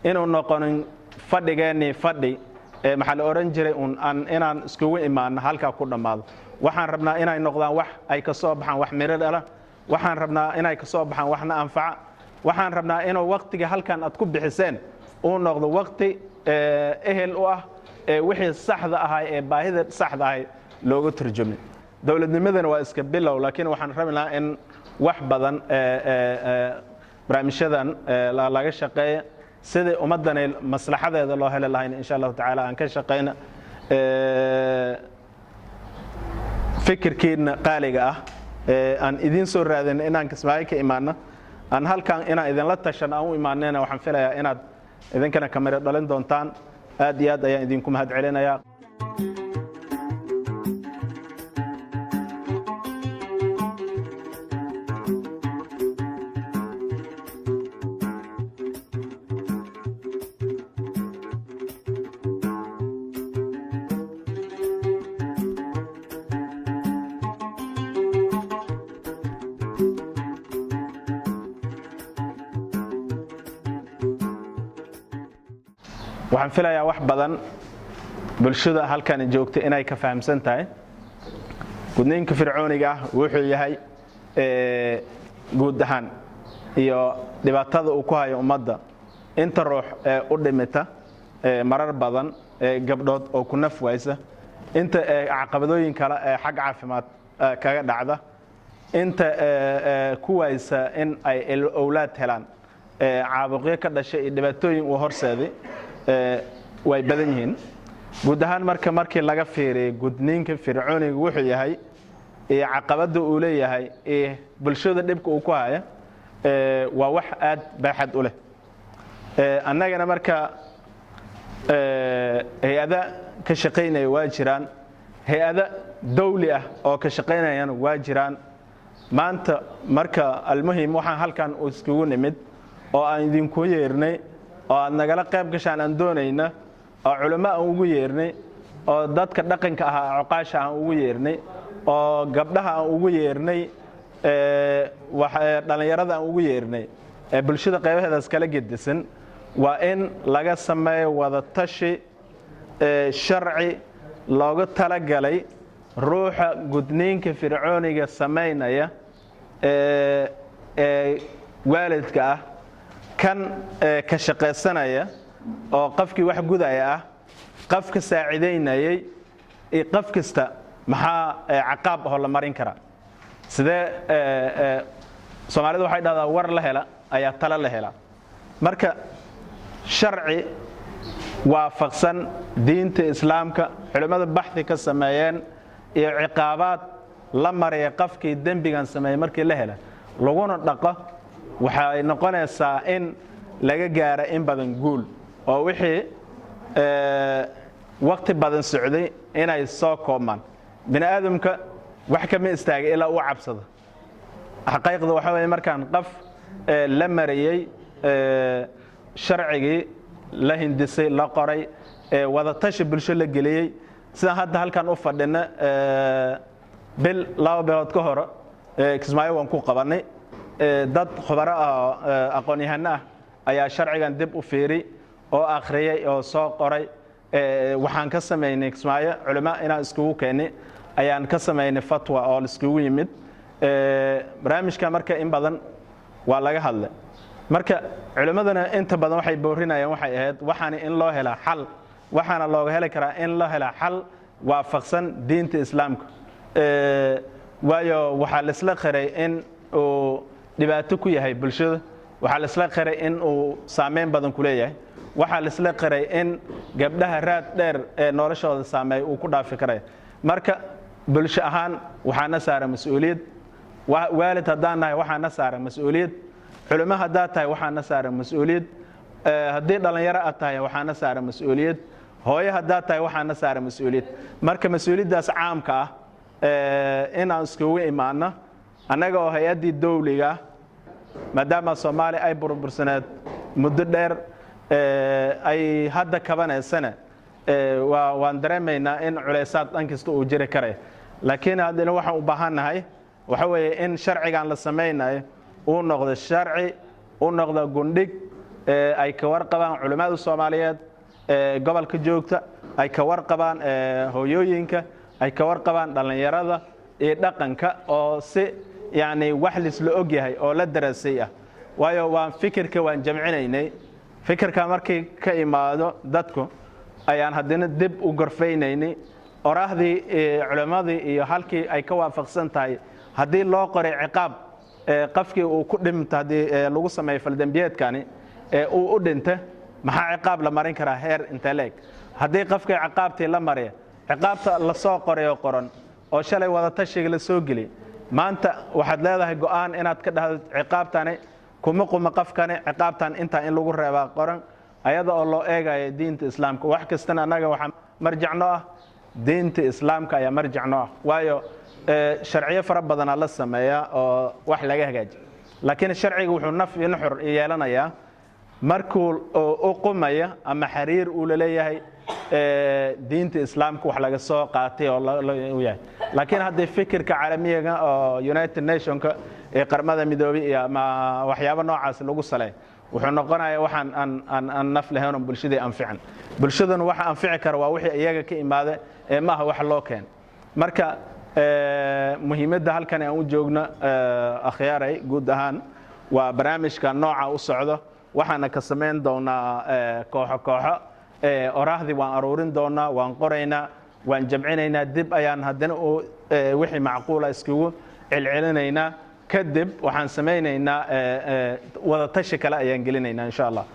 Inuu noqonin fadhigeennii fadhi maxaa la odhan jiray un aan inaan iskugu imaanno halkaa ku dhammaado. Waxaan rabnaa inay noqdaan wax ay ka soo baxaan wax miro dhala. Waxaan rabnaa inay ka soo baxaan waxna anfaca. Waxaan rabnaa inuu waqtiga halkan aad ku bixiseen uu noqdo waqti ehel u ah ee wixii saxda ahay ee baahida saxda ahay looga turjumay. Dowladnimadana waa iska bilow, laakiin waxaan rabi lahaa in wax badan barnaamijyadan laga shaqeeya sidii ummadani maslaxadeeda loo heli lahayn, insha Allahu tacaala aan ka shaqayna. Fikirkiina qaaliga ah aan idiin soo raadin inaan Kismaayo ka imaano, aan halkan inaan idinla tashan aan u imaanayna, waxaan filayaa inaad idinkana kamiro dhalin doontaan. Aad iyo aad ayaan idinku mahad celinayaa. Waxaan filayaa wax badan bulshada halkan joogta inay ka fahamsan tahay gudniinka fircooniga ah wuxuu yahay guud ahaan iyo dhibaatada uu ku hayo ummadda, inta ruux ee u dhimita marar badan gabdhood oo ku naf waysa, inta caqabadooyin kale ee xag caafimaad kaga dhacda, inta ku waysa in ay owlaad helaan, caabuqyo ka dhashay iyo dhibaatooyin uu horseeday way badan yihiin guud ahaan. Marka markii laga fiiriyay gudniinka fircooniga wuxuu yahay iyo caqabadda uu leeyahay iyo bulshada dhibka uu ku haya, waa wax aad baaxad u leh. Annagana marka hay-ada ka shaqaynaya waa jiraan, hay-ada dawli ah oo ka shaqaynayana waa jiraan maanta. Marka almuhim, waxaan halkan iskugu nimid oo aan idinku yeernay oo aad nagala qayb gashaan aan doonayna, oo culimo aan ugu yeernay, oo dadka dhaqanka ahaa cuqaasha aan ugu yeernay, oo gabdhaha aan ugu yeernay, dhallinyarada aan ugu yeernay, ee bulshada qaybaheedaas kala gedisan, waa in laga sameeyo wada tashi sharci looga talagalay ruuxa gudniinka fircooniga samaynaya ee waalidka ah, kan ka shaqaysanaya oo qofkii wax gudaya ah, qofka saacidaynayay iyo qof kasta. Maxaa caqaab ahoo la marin karaa? Sidee? Soomaalidu waxay dhahdaa war la hela ayaa talo la helaa. Marka sharci waafaqsan diinta Islaamka, culimmada baxdi ka sameeyeen, iyo ciqaabaad la maraya qofkii dembigan sameeyey markii la hela laguna dhaqo, waxay noqonaysaa in laga gaara in badan guul oo wixii waqti badan socday inay soo koobmaan. Bini aadamka wax kama istaagay ilaa uu cabsado. Xaqiiqda waxa weeye, markaan qof la mariyey sharcigii la hindisay, la qoray, wadatashi bulsho la geliyey, sidaan hadda halkan u fadhina, bil 2 bilood ka hor Kismaayo waan ku qabannay. Dad khubaro ah oo aqoon-yahano ah ayaa sharcigan dib u fiiri oo akhriyey oo soo qoray. Waxaan ka samaynay Kismaayo culimo inaan iskugu keennay ayaan ka samaynay fatwa oo laiskugu yimid barnaamijka. Marka in badan waa laga hadlay. Marka culimmadana inta badan waxay boorinayaan waxay ahayd waxaana in loo helaa xal, waxaana looga heli karaa in loo helaa xal waafaqsan diinta Islaamka, waayo waxaa laisla qiray in uu dhibaato ku yahay bulshada, waxaa laisla qiray in uu saameyn badan ku leeyahay, waxaa laisla qiray in gabdhaha raad dheer ee noloshooda saameeya uu ku dhaafi karaya. Marka bulsho ahaan waxaana saaran mas-uuliyad. Waalid haddaan nahay waxaana saaran mas-uuliyad, culimo haddaad tahay waxaana saaran mas-uuliyad, haddii dhallinyaro aad tahay waxaana saaran mas-uuliyad, hooyo haddaad tahay waxaana saaran mas-uuliyad. Marka mas-uuliyaddaas caamka ah inaan iskugu imaano annaga oo hay-addii dawliga, maadaama Soomaaliya ay burbursaneed muddo dheer, ay hadda kabanaysana, waan dareemaynaa in culaysaad dhan kasta uu jiri karaya. Laakiin haddana waxaan u baahannahay waxa weeye in sharcigan la samaynayo uu noqdo sharci, u noqdo gundhig Ay ka warqabaan culimmada Soomaaliyeed gobolka joogta, ay ka warqabaan hooyooyinka, ay ka warqabaan dhallinyarada iyo dhaqanka, oo si yacni wax lisla og yahay oo la darasay ah. Waayo, waan fikirka waan jamcinaynay. Fikirka markii ka imaado dadku ayaan haddana dib u gorfaynaynay oraahdii culimmadii iyo halkii ay ka waafaqsan tahay. Haddii loo qoray ciqaab qofkii uu ku dhinto, haddii lagu sameeyo faldembiyeedkani uu u dhinta, maxaa ciqaab la marin karaa, heer intee leeg? Haddii qofkii ciqaabtii la mariya, ciqaabta lasoo qoray oo qoran oo shalay wadatashiga la soo geliy, maanta waxaad leedahay go'aan inaad ka dhahdo ciqaabtani kuma quma qofkani, ciqaabtan intaa in lagu reebaa qoran, ayada oo loo eegayo diinta Islaamka. Wax kastana annaga waxaa marjacno ah diinta Islaamka ayaa marjacno ah. Waayo, sharciyo fara badanaa la sameeyaa oo wax laga hagaajiyo, laakiin sharciga wuxuu naf iyo nuxur yeelanayaa markuu u qumaya ama xiriir uu laleeyahay diinta Islaamka wax laga soo qaatay oo u yahay. Laakiin haddii fikirka caalamiyaga oo United Nationka ee Qaramada Midoobay iyo ama waxyaabo noocaas lagu salay, wuxuu noqonayaa waxaan aan naf lahayn oo bulshadii anfican. Bulshaduna waxa anfici kara waa wixii iyaga ka imaada ee maaha wax loo keen. Marka muhiimadda halkan aan u joogno, akhyaaray, guud ahaan waa barnaamijka nooca u socdo. Waxaana ka samayn doonaa kooxo kooxo. Oraahdii waan aruurin doonaa, waan qoraynaa, waan jamcinaynaa, dib ayaan haddana wixii macquula iskugu celcelinaynaa. Kadib waxaan samaynaynaa wadatashi kale ayaan gelinaynaa, insha Allah.